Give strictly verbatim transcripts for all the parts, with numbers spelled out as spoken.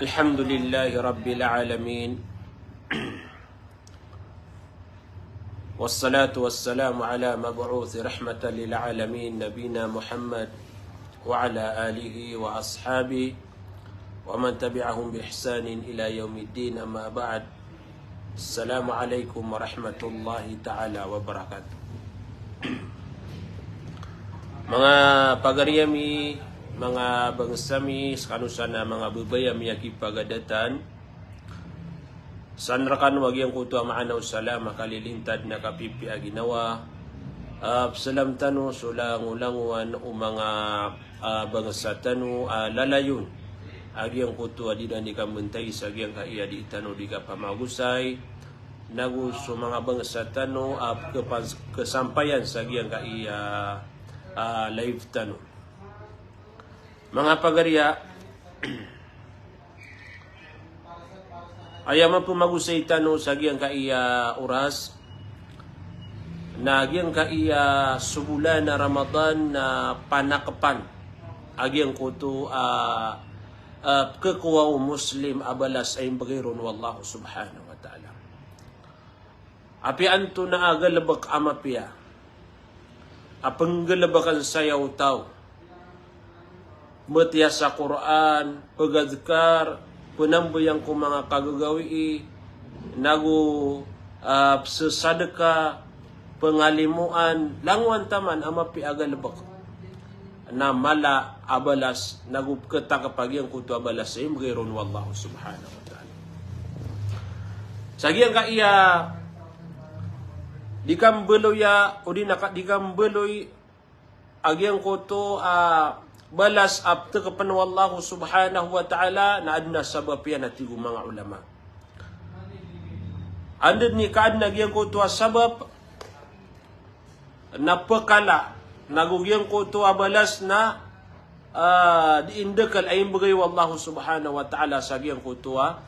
الحمد لله رب العالمين. والصلاة والسلام على مبعوث رحمة للعالمين نبينا محمد وعلى آله وأصحابه ومن تبعهم بإحسان إلى يوم الدين، أما بعد. Assalamu alaikum warahmatullahi ta'ala wabarakatuh. Manga pagari ami, manga bangsa mi, skano san a manga babay ami a kipagadatan. San rkano a giyangkoto a maana o salam a kalilintad na kapipiya a ginawa. Ah, pzalam tano so langolangowan o manga, ah, bangsa tano a lalayon a giyangkoto a di dn di kambntay sa giyangkaya di tano di kapamagosay, nago so manga bangsa tano a kpan-, ksampayan sa giyangkaya, ah, live tano. Manga pagariya, aya mapmagosay tano sa giyangkaya oras na giyangkaya so bolan a Ramadan na panakpan a giyangkoto a, a, pkhakowa o Muslim a balas a imbgay ron o Allah subhanahu wa ta'ala. Apiya antonaa a galbk a mapiya a pnggalbkn saya o taw, matiya sa Qur'an, pgadkar, pnambayang ko manga kagagawii, nago, ah, pzasadka, pngalimoan, langowan taman a mapiya a galbk na mala a balas, nago pkhatakp a giyangkoto a balas a imbgay ron o Allah subhanahu wa ta'ala. Sa giyangkaya di kambaloya, odi na ka-, di kambaloy a giyangkoto a balas a ptakpn o Allah subhanahu wa ta'ala, na adn a sabap iyan a tig o manga ulama. Anda dn i ka adn a giyangkoto a sabap, na pkala, nago giyangkoto a balas na, ah, di indakl a imbgay o Allah subhanahu wa ta'ala sa giyangkoto a,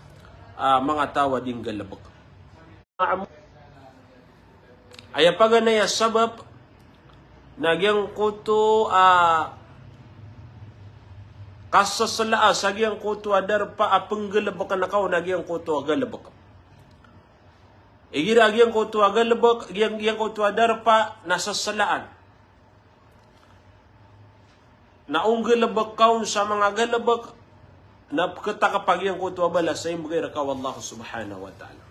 ah, manga taw a di nggalbk. Aya paganay a sabap na giyangkoto a kasasla a sa giyangkoto a darpa a pnggalbkn ka on a giyangkoto a galbk. Igira a giyangkoto a galbk, giyang-, giyangkoto a darpa na saslaan. Na o nggalbk ka on sa manga galbk, na pkhatakp a giyangkoto a balas a imbgay rka o Allah subhanahu wa ta'ala.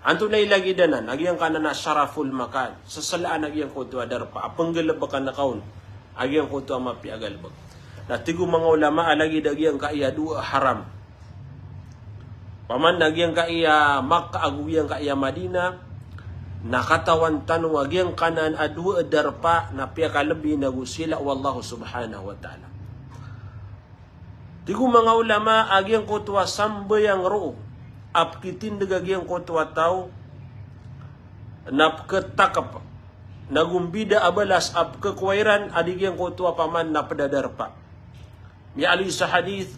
Antonaa i lagid anan, a giyangkanan a sharaful makan, saslaan a giyangkoto a darpa a pnggalbkn ka on a giyangkoto a mapiya a galbk. Na tig o manga ulama a lagid a giyangkaya dowa a haram. Paman na giyangkaya Makkah ago giyangkaya Madinah, na katawan tano a giyangkanan a dowa a darpa na piyakalbi nago sila o Allah subhanahu wa ta'ala. Tig o manga ulama a giyangkoto a sambayang roo a pkitindg a giyangkoto a taw na pkhatakp, nago mbida a balas a pkhakowa iran a di giyangkoto a paman na pd a darpa. Miyaaloy sa hadith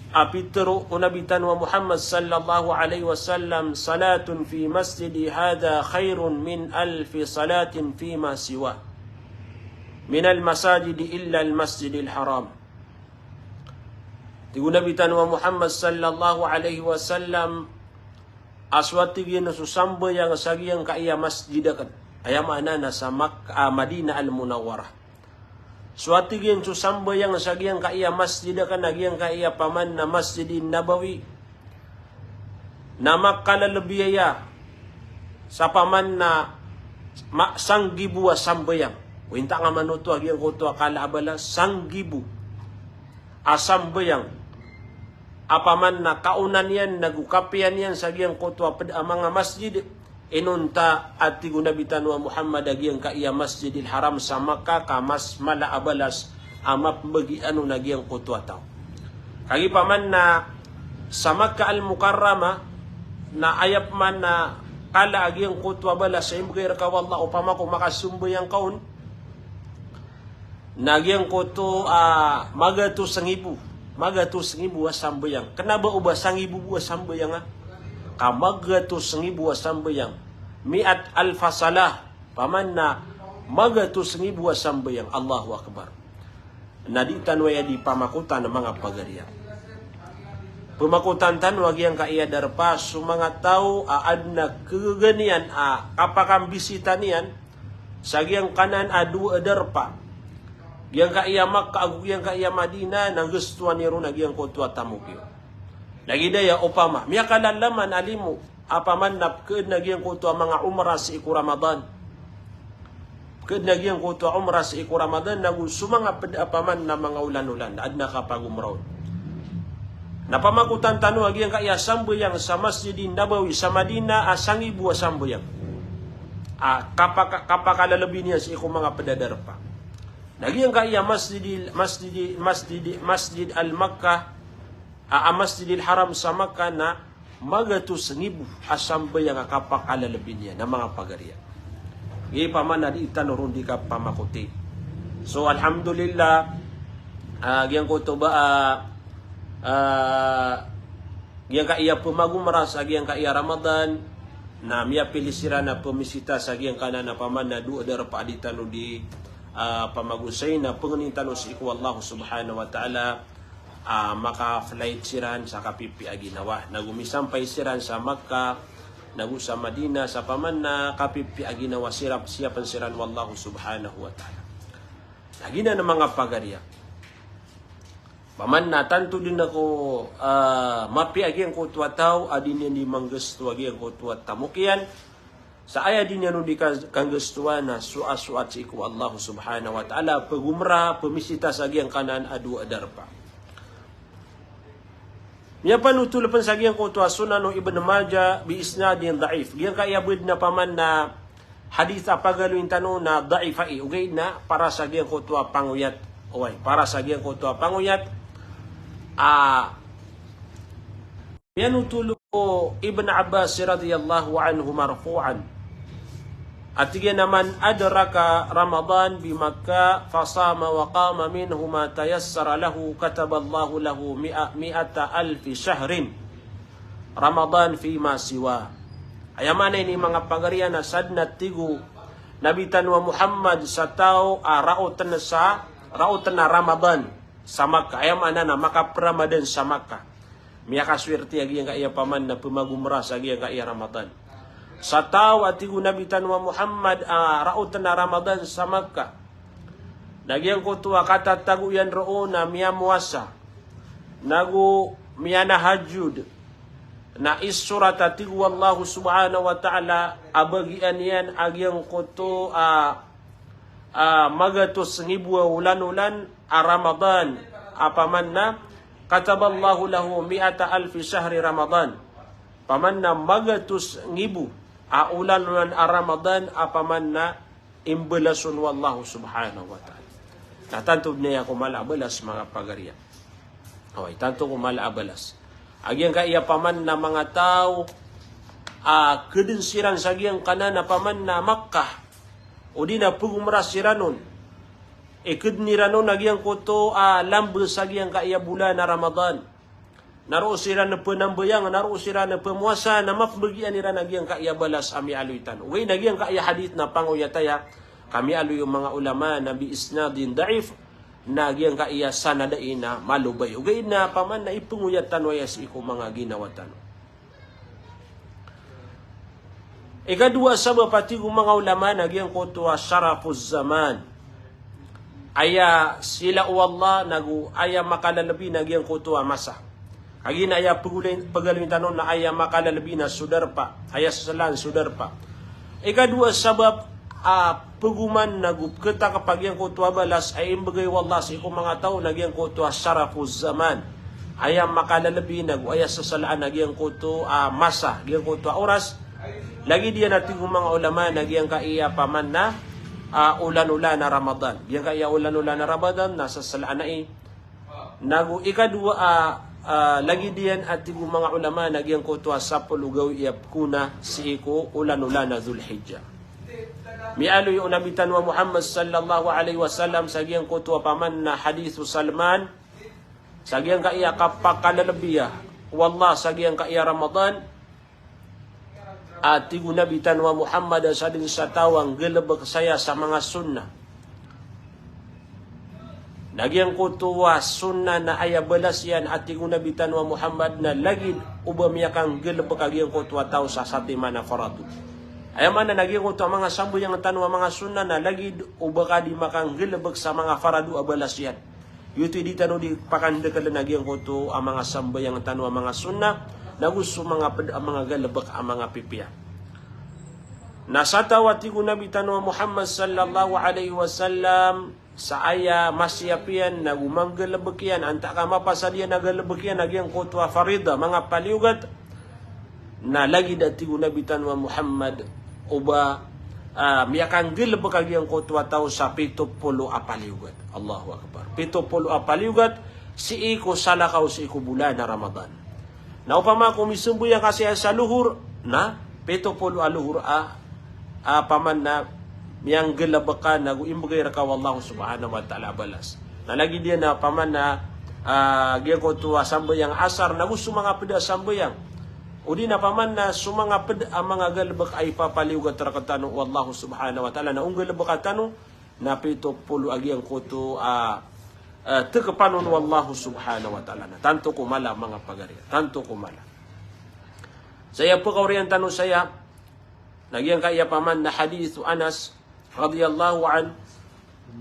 a pitharo o Nabi tano a Muhammad sallallahu alaihi wasallam, "Salatun fi masjidi hadha khairun min alfi salatin fima siwah, minal masajidi illal masjidil haram." Tig o Nabi tano a Muhammad sallallahu alaihi wasallam, a so a tig iyan so sambayang sa giyangkaya masjid akn, aya maana na sa Mak-, ah, Madinah Al-Munawwarah. So a tig iyan so sambayang sa giyangkaya masjid akn a giyangkaya paman na Masjidin Nabawi, na makalalbi aya sa paman na ma-, sanggibo a sambayang. Winta nga manoto a giyangkoto a kala a balas, sanggibo a sambayang a paman na kaonan iyan nago kapiyan iyan sa giyangkoto a pd a manga masjid. Inonta a tig o Nabi tano a Muhammad a giyangkaya Masjidil Haram sa Makkah ka mas mala a balas a mapmbagian on a giyangkoto a taw. Kagiya paman na sa Makkah Al-Mukarramah, na aya pman na kala a giyangkoto a balas a imbgay rka o Allah opama ko makasambayang ka on, na giyangkoto a magatos ngibo, magatos ngibo a sambayang. Kna ba o ba sangibo bo a sambayang a? Ka magatos ngibo a sambayang. Mi'at alfa salah, paman na magatos ngibo a sambayang. Allahu Akbar. Na di tano aya di pamakotan a manga pagariya. Pamakotan tano a giyangkaya darpa so manga taw a adn a kagaga niyan a kapakambisita niyan sa giyangkanan a dowa a darpa. Giyangkaya Makkah ago giyangkaya Madinah, na nggastoan iron a giyangkoto a tamok iyo. Lagid aya opama, miyakalalaman a limo a paman na pkhaadn a giyangkoto a manga umrah sii ko Ramadan. Pkhaadn a giyangkoto a umrah sii ko Ramadan, nago so manga pd a paman na manga olan-olan, adn a kapagumrah on. Na pamakotan tano a giyangkaya sambayang sa Masjidin Nabawi sa Madinah a sangibo a sambayang. A, kapaka-, kapakalalabi niyan sii ko manga pd a darpa. Na giyangkaya Masjidil, Masjidi, Masjidi, Masjid Al-Makkah, a, a Masjidil Haram sa Makkah na magatos ngibo a sambayang a kapakalalabi niyan a manga pagariya. Giya paman na di tano ron di kapamakoti. So, alhamdulillah, a, giyangkoto ba, a, a, giyangkaya pmagumrah sa giyangkaya Ramadan, na miyapili siran a pmisita sa giyangkanan a paman na dowa a darpa a di tano di, a, pamagosay na pangnin tano sii ko Allah subhanahu wa ta'ala, a, maka-flight siran sa kapipiya a ginawa. Nago misampay siran sa Makkah, nago sa Madinah, sa paman na kapipiya a ginawa sirap, siyapn siran o Allah subhanahu wa ta'ala. Na giyanan a manga pagariya. Paman na tanto dn ako, a, mapiya a giyangkoto a taw a di niyan di manggasto a giyangkoto a tamok iyan. Sa aya di niyan on di ka-, kanggastoan na soat-soat sii ko Allah subhanahu wa ta'ala, pagumrah, pmisita sa giyangkanan a dowa a darpa. Miyapanotol pn sa giyangkoto a Sunan o Ibn Majah bi isnadin da'if. Giyangkaya bd na paman na hadith a pagaloyin tano na da'if ai. Ogaid na para sa giyangkoto a pangoyat. Oway, para sa giyangkoto a pangoyat. A, Miyanotol o Ibn Abbas radhiyallahu anhu marfu'an a tig iyan a, "Man adraka Ramadan bi Makkah fasama wa qama minhu ma tayassara lahu, kataballahu lahu mi'a-, mi'ata alfi shahrin Ramadan fima siwa." Aya maana ini manga pagariya na sadn a tig o Nabi tano a Muhammad sa taw a raotn sa, raotn a Ramadan sa Makkah. Aya maana na makapramadan sa Makkah. Miyakaswerte a giyangkaya paman na pmagumrah sa giyangkaya Ramadan. Sa taw a tig o Nabi tano a Muhammad a raotn a Ramadan sa Makkah. Na giyangkoto a katatago iyan roo na miyamowasa. Nago miyanahajjud. Na isorat a tig o Allah subhanahu wa ta'ala a bagian iyan a giyangkoto a a, magatos ngibo a olan-olan a Ramadan, a paman na, kataballahu lahu mi'ata alfi shahri Ramadan. Paman na magatos ngibo a olan-olan a Ramadan, a paman na imbalason o Allah subhanahu wa ta'ala. Na tanto dn aya ko mala a balas, manga pagariya. Oway, tanto ko mala a balas. A giyangkaya paman na manga taw a khadn siran sa giyangkanan a paman na Makkah, odi na pagumrah siran on. Ikadn iran on a giyangkoto a lamba sa giyangkaya bolan a Ramadan. Na roo siran pnambayang, na roo siran pmowasa, na mapmbagian iran a giyangkaya balas a miyaaloy tano. Ogaid na giyangkaya hadith na pangoyat aya, ka miyaaloy o manga ulama na bi isnadin da'if, na giyangkaya sanad ai na malobay. Ogaid na paman na ipngoyat tano aya sii ko manga ginawa tano. Ikadowa a sabap a tig o manga ulama na giyangkoto a sharafuz zaman. Aya sila o Allah nago aya makalalabi na giyangkoto a masa. Kagiya aya pagaloyin, pagaloyin tano na aya makalalabi na so darpa, aya sasalaan so darpa. Ikadowa a sabap a pagoman nago pkhatakp a giyangkoto a balas a imbgay o Allah sii ko manga taw na giyangkoto a sharafuz zaman. Aya makalalabi nago aya sasalaan a giyangkoto a masa, giyangkoto a oras. Lagid iyan a tig o manga ulama na giyangkaya paman na a, olan-olan a Ramadan. Giyangkaya olan-olan a Ramadan na sasalaan ai. Nago ikadowa a, a, lagid iyan a tig o manga ulama na giyangkoto a sapolo gawii a pkona sii ko olan-olan a Dhul Hijjah. Miyaaloy o Nabi tano a Muhammad sallallahu alaihi wasallam sa giyangkoto a paman na hadith o Salman, sa giyangkaya kapakalalabiya o Allah sa giyangkaya Ramadan, a tig o Nabi tano a Muhammad a sadn sa taw a nggalbk saya sa manga sunnah. Na giyangkoto a sunnah na aya balas iyan a tig o Nabi tano a Muhammad na lagid o ba miyakanggalbk a giyangkoto a taw sa satiman a farado. Aya maana na giyangkoto a manga sambayang tano a manga sunnah na lagid o ba ka di makanggalbk sa manga farado a balas iyan. Giyoto i di tano di pakandakln a giyangkoto a manga sambayang tano a manga sunnah, nago so manga pd a manga galbk a manga pipiya. Na sa taw a tig o Nabi tano a Muhammad sallallahu alaihi wasallam, sa aya masiyap iyan, nago manggalbk iyan, antaa ka mapasad iyan a galbk iyan a giyangkoto a faridah, manga paliyogat, na lagid a tig o Nabi tano a Muhammad o ba, a, miyakanggalbk a giyangkoto a taw sa pito polo a paliyogat. Allahu Akbar. Pito polo a paliyogat sii ko salakaw sii ko bolan a Ramadan. Na opama ko misambayang ka saya sa lohor, na pito polo a lohor a, a, paman na miyanggalbk ka nago imbgay rka o Allah subhanahu wa ta'ala a balas. Na lagid iyan a paman na, a, giyangkoto a sambayang asar, nago so manga pd a sambayang. O di na paman na so manga pd a manga galbk a ipapaliyogat rktano o Allah subhanahu wa ta'ala na o nggalbka tano na pito polo a giyangkoto a, a, tkpan on o Allah subhanahu wa ta'ala. Na tanto ko mala, manga pagariya. Tanto ko mala. Saya pkaoriyan tano saya, na giyangkaya paman na hadith o Anas radhiyallahu anhu,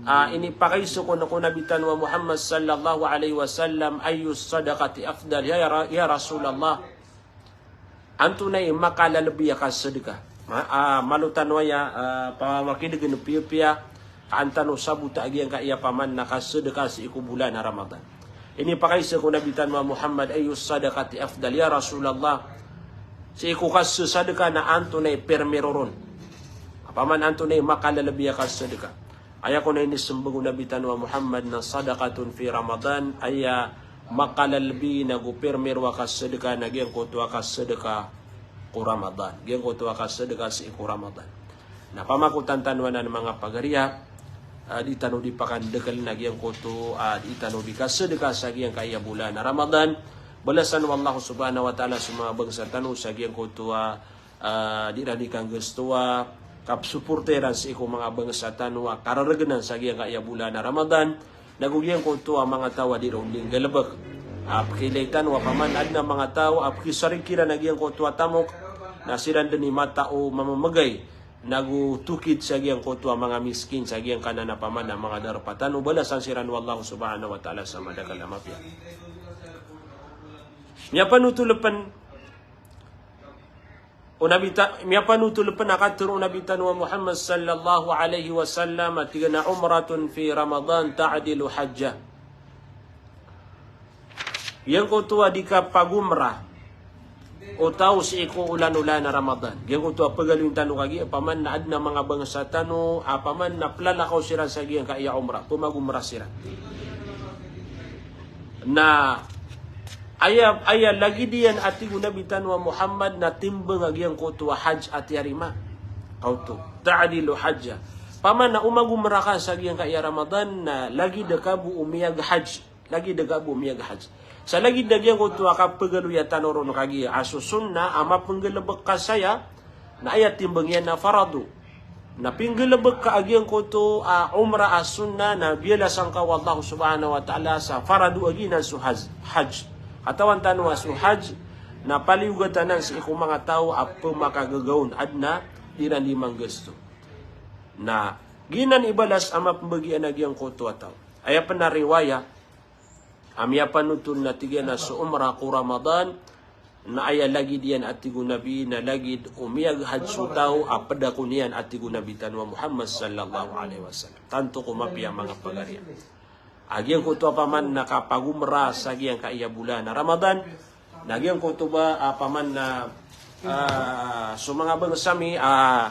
a, inipakaiza kon ko Nabi tano a Muhammad sallallahu alaihi wasallam, "Ayyus sadaqati afdal, ya, ya Ra-, ya Rasulallah?" Antonaa i makalalbi a kasadka? Ma-, a, malo tano aya, a, pamakidgn piyapiya, ka an tano sabota a giyangkaya paman na kasadka sii ko bolan a Ramadan. Inipakaiza ko Nabi tano a Muhammad, "Ayyus sadaqati afdal, ya Rasulallah?" Sii ko kasadka na antonaa i pirmiro ron? Paman antonaa i makalalbi a kasadka? Aya kon a inismbag o Nabi tano a Muhammad na sadaqatun fi Ramadan, aya makalalbi nago pirmiro a kasadka na giyangkoto a kasadka ko Ramadan. Giyangkoto a kasadka sii ko Ramadan. Na pamakotan tano anan, manga pagariya, a, di tano di pakandakln a giyangkoto, a, di tano di kasadka sa giyangkaya bolan a Ramadan. Balasan o Allah subhanahu wa ta'ala so manga bangsa tano sa giyangkoto a, a, di iran di kanggastowa, kapsoporta iran sii ko manga bangsa tano a karargnan sa giyangkaya bolan a Ramadan, nago giyangkoto a manga taw a di ron di nggalbk. A, pkhailay tano a paman adn a manga taw a pkhisarig kiran a giyangkoto a tamok, na siran dn i matao mamamagay, nago tokid sa giyangkoto a manga miskin, sa giyangkanan a paman a manga darpa tano, balasan siran o Allah subhanahu wa ta'ala sa madakl a mapiya. Miyapanotol pn o Nabi ta-, miyapanotol pn a katharo o Nabi tano a Muhammad sallallahu alaihi wasallam a tig iyan a, "Umratun fi Ramadan ta'dilu hajjah." Giyangkoto a di kapagomra o taw sii ko olan-olan a Ramadan. Giyangkoto a pagaloyn tano kagiya, paman na adn a manga bangsa tano a paman na plalakaw siran sa giyangkaya omra, pmagomra siran. Na aya, aya lagid iyan a tig o Nabi tano a Muhammad na timbang a giyangkoto a hajj a tiyarima. Kaoto, ta'dilu hajjah. Paman na o magomra ka sa giyangkaya Ramadan na lagid ka bo o miyag-hajj. Lagid ka bo o miyag-hajj. Sa lagid a giyangkoto a kapagaloya tano ron kagiya a so sunnah a mapnggalbk ka saya, na aya timbang iyan na farado. Na pinggalbk ka a giyangkoto a omra a sunnah na biyalasan ka o Allah subhanahu wa ta'ala sa farado a giyanan so hajj, hajj. Katawan tano a so hajj na paliyogatan anan sii ko manga taw a pmakagagaon, adn a di iran di manggasto. Na giyanan i balas a mapmbagian a giyangkoto a taw. Aya pn a riwaya a miyapanotol na tig iyan a so omra ko Ramadan, na aya lagid iyan a tig o Nabi na lagid o miyag-hajj so taw a pd a kon iyan a tig o Nabi tano a Muhammad sallallahu alaihi wasallam. Tanto ko mapiya, manga pagariya. A giyangkoto a paman na kapagomra sa giyangkaya bolan a Ramadan, na giyangkoto ba a paman na, a, so manga bangsa mi a,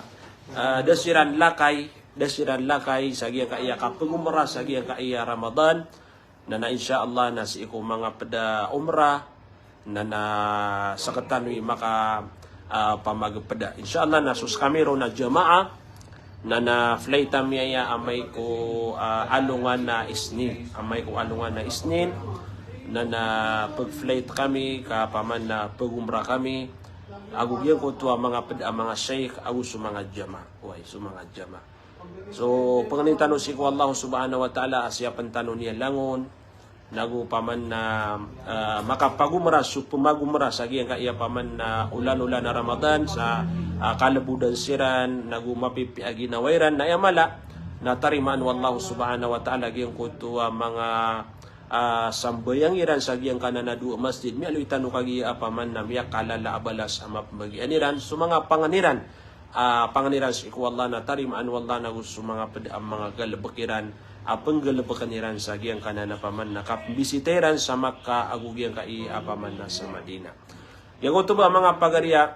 a, da siran lakay, da siran lakay sa giyangkaya kapagumrah sa giyangkaya Ramadan. Na, na insha Allah na sii ko manga ped a umrah, na, na sektano i maka, ah, pamagepeda. Insha Allah na so sekami ron a jamaah, na, na flight ami aya amay ko, ah, alongan a Isnin. Amay ko alongan a Isnin, na, na peg-flight kami ka paman na pegumrah kami. Ago giyangkoto a manga ped a manga sheikh, ago so manga jamaah. Way, so manga jamaah. So, pangnin tano sii ko Allah subhanahu wa ta'ala a siyapen tano niyan langon, nago paman na, ah, makapagumrah, so pemagumrah sa giyangkaya paman na olan-olan a Ramadan, sa, ah, kalebodan siran, nago mapipiya a ginawa iran, na aya mala, na tarimaan o Allah subhanahu wa ta'ala giyangkoto a manga, ah, sambayang iran sa giyangkanan a dowa masjid, miyaaloy tano kagiya paman na miyakalala a balas a mapembagian iran, so manga pangan iran, ah, pangan iran sii ko Allah na tarimaan o Allah nago so manga ped a manga galebek iran, a penggalebeken iran sa giyangkanan a paman na kapembisita iran sa Makkah ago giyangkai a paman na sa Madinah. Giyangkoto ba manga pagariya,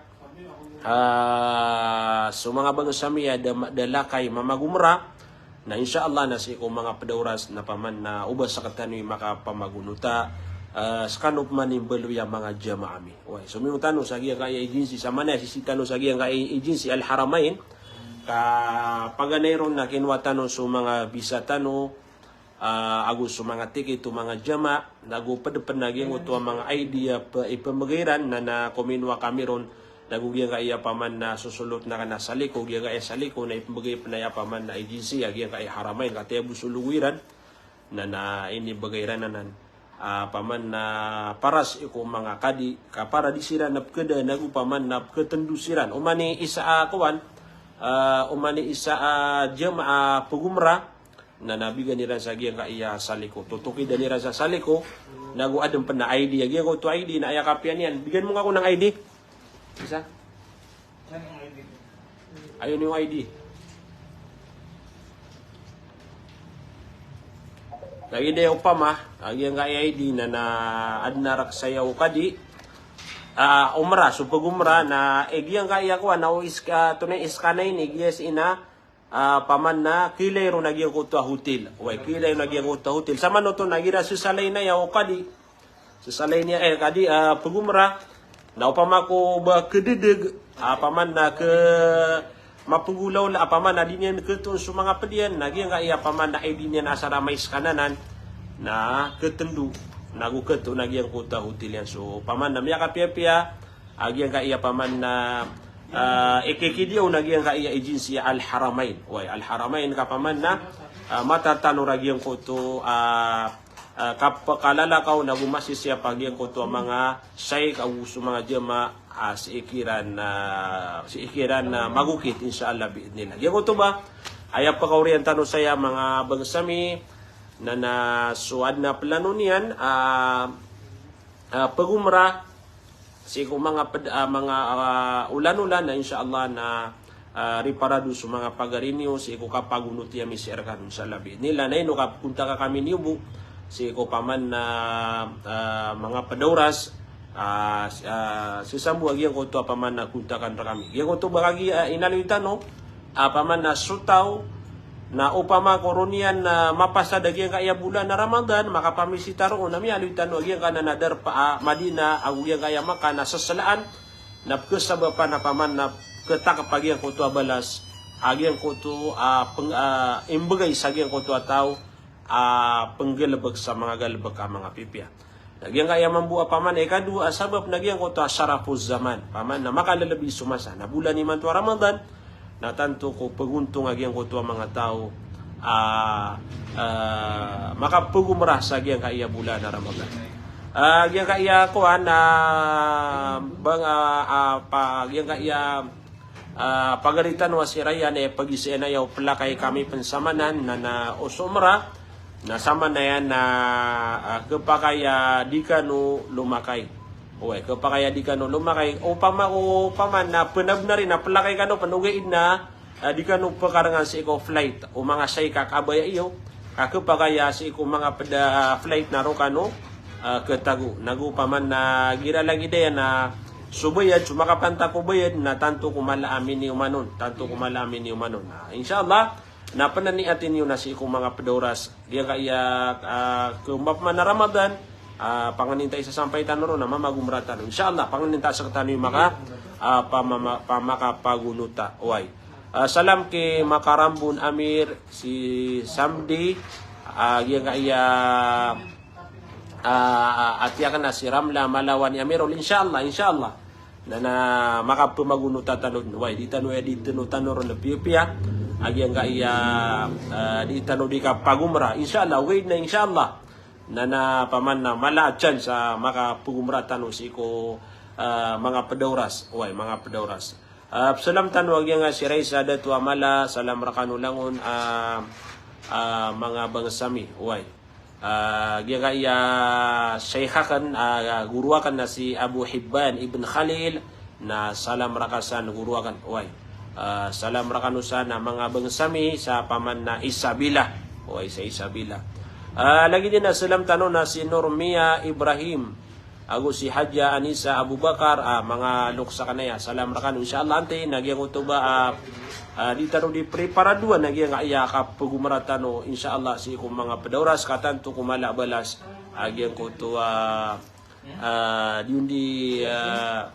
ah, so manga bangsa mi a da, da lakay mamagumrah, na insha Allah na sii ko manga ped a oras na paman na oba sektano i makapamagonota, ah, sekano pman i mbaloy a manga jamaah ami. Way, so miyong tano sa giyangkaya agency, sa mana sisii tano sa giyangkaya agency Al Haramain. Ka paganay ron na kinowa tano so manga visa tano, ah, ago so manga ticket o manga jamaah, nago ped pen a giyangkoto a manga I D a pe, ipembegay iran, na, na kominowa kami ron, nago giyangkaya paman na sosolot na kana saliko, giyangkaya saliko na ipembegay pen aya paman na agency a giyangkaya Haramain, kataya bo so logo iran. Na, na inibegay iran anan, ah, paman na para sii ko manga kadi, ka para di siran na pekeda, nago paman na peketendo siran. Oman i isa a kowan, ah, oman i isa a jamaah a pegumrah, na, na bigan iran sa giyangkaya saliko. Totokidan iran sa saliko, nago aden pen a I D, a giyangkoto a I D na aya kapiya niyan. Bigan mo nga ako ng I D. Isa? Ayon iyo I D. Lagid aya opama, a giyangkaya I D na, na aden a rek saya o kadi, ah, umrah, so pegumrah, na, eh, giyangkaya kowan, na o iska, tonay iskana ini, giya sii na, ah, paman na kiilay ron a giyangkoto a hotel. Way, kiilay ron a giyangkoto a hotel. Samanoto na igira sesalay niyan o kadi, sesalay niyan, eh, kadi, ah, pegumrah. Na opama ko ba kededeg, ah, paman na ke mapegolaola, ah, paman na di niyan ketoon so manga ped iyan, na giyangkaya paman na I D niyan asar a maiskana anan, na ketendo, nago ketoon a giyangkoto a hotel iyan. So paman na miyakapiyapiya, a giyangkaya paman na, ah, ikikidi on a giyangkaya agency Al Haramain. Way, Al Haramain ka paman na, ah, matatanor a giyangkoto, ah, ah, kapekalala ka on ago masisiyap a giyangkoto a manga sheikh ago so manga jamaah, ah, sii kiran, ah, sii kiran, ah, magokit, insha Allah, bi'idhnillah. Giyangkoto ba, aya pekaoriyan tano saya manga bangsa mi, na, na so aden a plano niyan, ah, ah, pegumrah, sii ko manga ped-, ah, manga, ah, olan-olan na insha Allah na, ah, riparado so manga pagari niyo sii ko kapagonoti ami sii rekano, insha Allah, bi'idhnillah. Na ino ka kontak kami niyo bo sii ko paman na, ah, manga ped a oras, ah, s-, ah, sesambo a giyangkoto a paman na kontakan rekami. Giyangkoto ba kagiya, ah, inaloy tano, a paman na so taw na opama ko ron iyan na mapasad a giyangkaya bolan a Ramadan, makapamisita roo, na miyaaloy tano a giyangkanan a darpa a Madinah ago giyangkaya Makkah na seselaan, na pekesabapan a paman na ketakep a giyangkoto a balas a giyangkoto a peng-, a imbegay sa giyangkoto a taw a penggalebek sa manga galebek a manga pipiya. Na giyangkaya mambo a paman a ikadowa a sabap na giyangkoto a sharafuz zaman. Paman na makalelebi so masa. Na bolan imanto a Ramadan, na tanto ko pegontong a giyangkoto a manga taw a, ah, makapegomrah sa giyangkaya bolan a Ramadan. Ah, giyangkaya kowan, ah, bang, ah, ah, pa, giyangkaya Ah, pagari tano a si Ryan, eh, pagisaan aya o pelakay kami pen samanan, na, na o so umrah, na samanaya na, ah, kepakay a di kano lomakay. Oway, kepakay a di kano lomakay. Opama, opama na penabenar i na pelakay kano pen ogaid na, ah, di kano pekarengan sii ko flight. O manga shaykh a kabaya iyo, ka kepakay a sii ko manga ped a flight na roo kano, ah, ketago. Nago paman na gira lagid aya na so bayad, so makapantak o bayad, na tanto ko mala a miniyoman on, tanto ko mala a miniyoman on. Ah, insha Allah, Na pnaniyati niyo na sii ko manga pd a oras. Giyangkaya, ah, ko mapman a Ramadan, ah, pangnin ta i sasampay tano ron na mamagumra tano. Insha Allah, pangnin ta sktano i maka, ah, pamama-, pamakapagonota. Oway. Ah, salam ki Makarambon Amir, si Samdi, ah, giyangkaya, ah, ati akn a si Ramla Malawan i Amirol, insha Allah, insha Allah. Na, na makapmagonota tano dn, oway, di tano, di tano, tano ron piyapiya a giyangkaya, ah, di tano di kapagumra, insha Allah, oway na insha Allah. Na, na paman na mala a chance a makapagumra tano sii ko, ah, manga pd a oras, oway, manga pd a oras. Ah, psalam tano a giyangkaya si Raisa Dato a mala, salam rkano langon, ah, ah, manga bangsa mi, oway. Ah, giyangkaya shaykh akn, ah, goro akn a si Abu Hibban ibn Khalil, na salam rka san goro akn, oway. Ah, salam rkano san a manga bangsa mi sa paman na Isabela, oway, sa Isabela. Ah, lagid iyan a salam tano na si Normia Ibrahim ago si Hadja Anisa Abubakar, ah, manga loks akn aya, salam rkano, insha Allah, antai na giyangkoto ba, ah, ah, di tano di preparadoan a giyangkaya kapagumra tano, insha Allah, sii ko manga pd a oras, ka tanto ko mala a balas a giyangkoto, ah, ah, di on di, ah,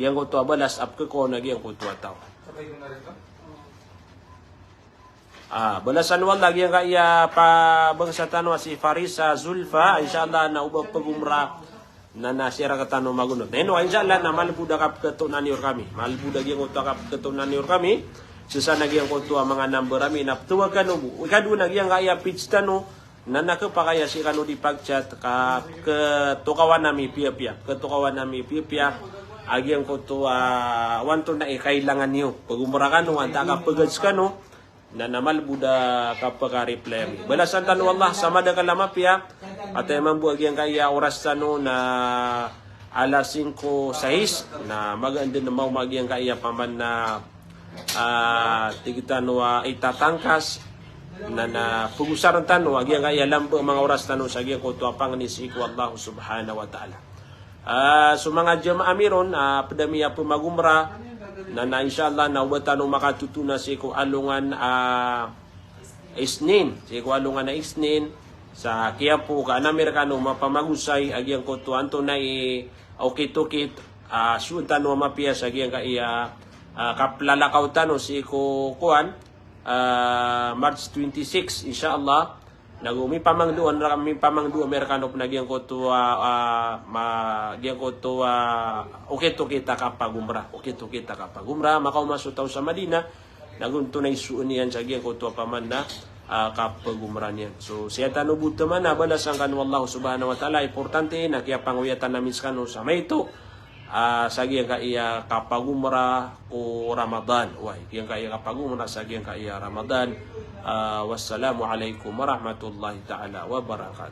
giyangkoto a balas a pkhakowa on a giyangkoto a taw. Ah, balasan o Allah giyangkaya pabangsa tano a si Farisa Zulfa, insha Allah na o ba pagumra na, na siya rktano magonot. Na ino, insha Allah, na malbod a kapkhatoona niyo rkami. Malbod a giyangkoto a kapkhatoona niyo rkami. Sii sa na giyangkoto a manga number ami na pthawagan o bo. Ikadowa na giyangkaya page tano, na, na khapakay a sii kano di pag-chat, ka pkhatokawan ami piyapiya. Pkhatokawan ami piyapiya a giyangkoto a, ah, antonaa i kailangan iyo. Pagumra kano, antaa ka pagad skano, na, na malbod a kapaka-reply ami. Balasan tano o Allah sa madakl a mapiya, ati mambo a giyangkaya oras tano na alas singko sais, na magaan dn a maoma a giyangkaya paman na, ah, tig tano a itatangkas, na, na pagosarn tano a giyangkaya lamba a manga oras tano sa giyangkoto a pangni sii ko Allah subhanahu wa ta'ala. Ah, so manga jamaah ami ron, ah, pd ami a pmagumra, na, na insha Allah na o ba tano makatotona sii ko alongan, ah, Isnin, sii ko alongan a Isnin, sa Quiapo, ka an ami rkano mapamagosay a giyangkoto antonaa i okit-okit, ah, soon tano a mapiya sa giyangkaya, ah, kaplalakaw tano sii ko kowan, ah, March twenty-six, insha Allah. Nago mipamangdoa, mipamangdo ami rkano pn a giyangkoto a, ah, ma-, giyangkoto a okit-okit a kapagumra, okit-okit a kapagumra, makaoma so taw sa Madina, nago antonaa i soon iyan sa giyangkoto a paman na, ah, kapagumra niyan. So, siya tano bo taman a balasan kano o Allah subhanahu wa ta'ala, importante na kiyapangoyatan ami skano sa maito, ah, sa giyangkaya kapagumra ko Ramadan. Oway, giyangkaya kapagumra sa giyangkaya Ramadan. Ah, wassalamu alaikum warahmatullahi ta'ala wabarakatuh.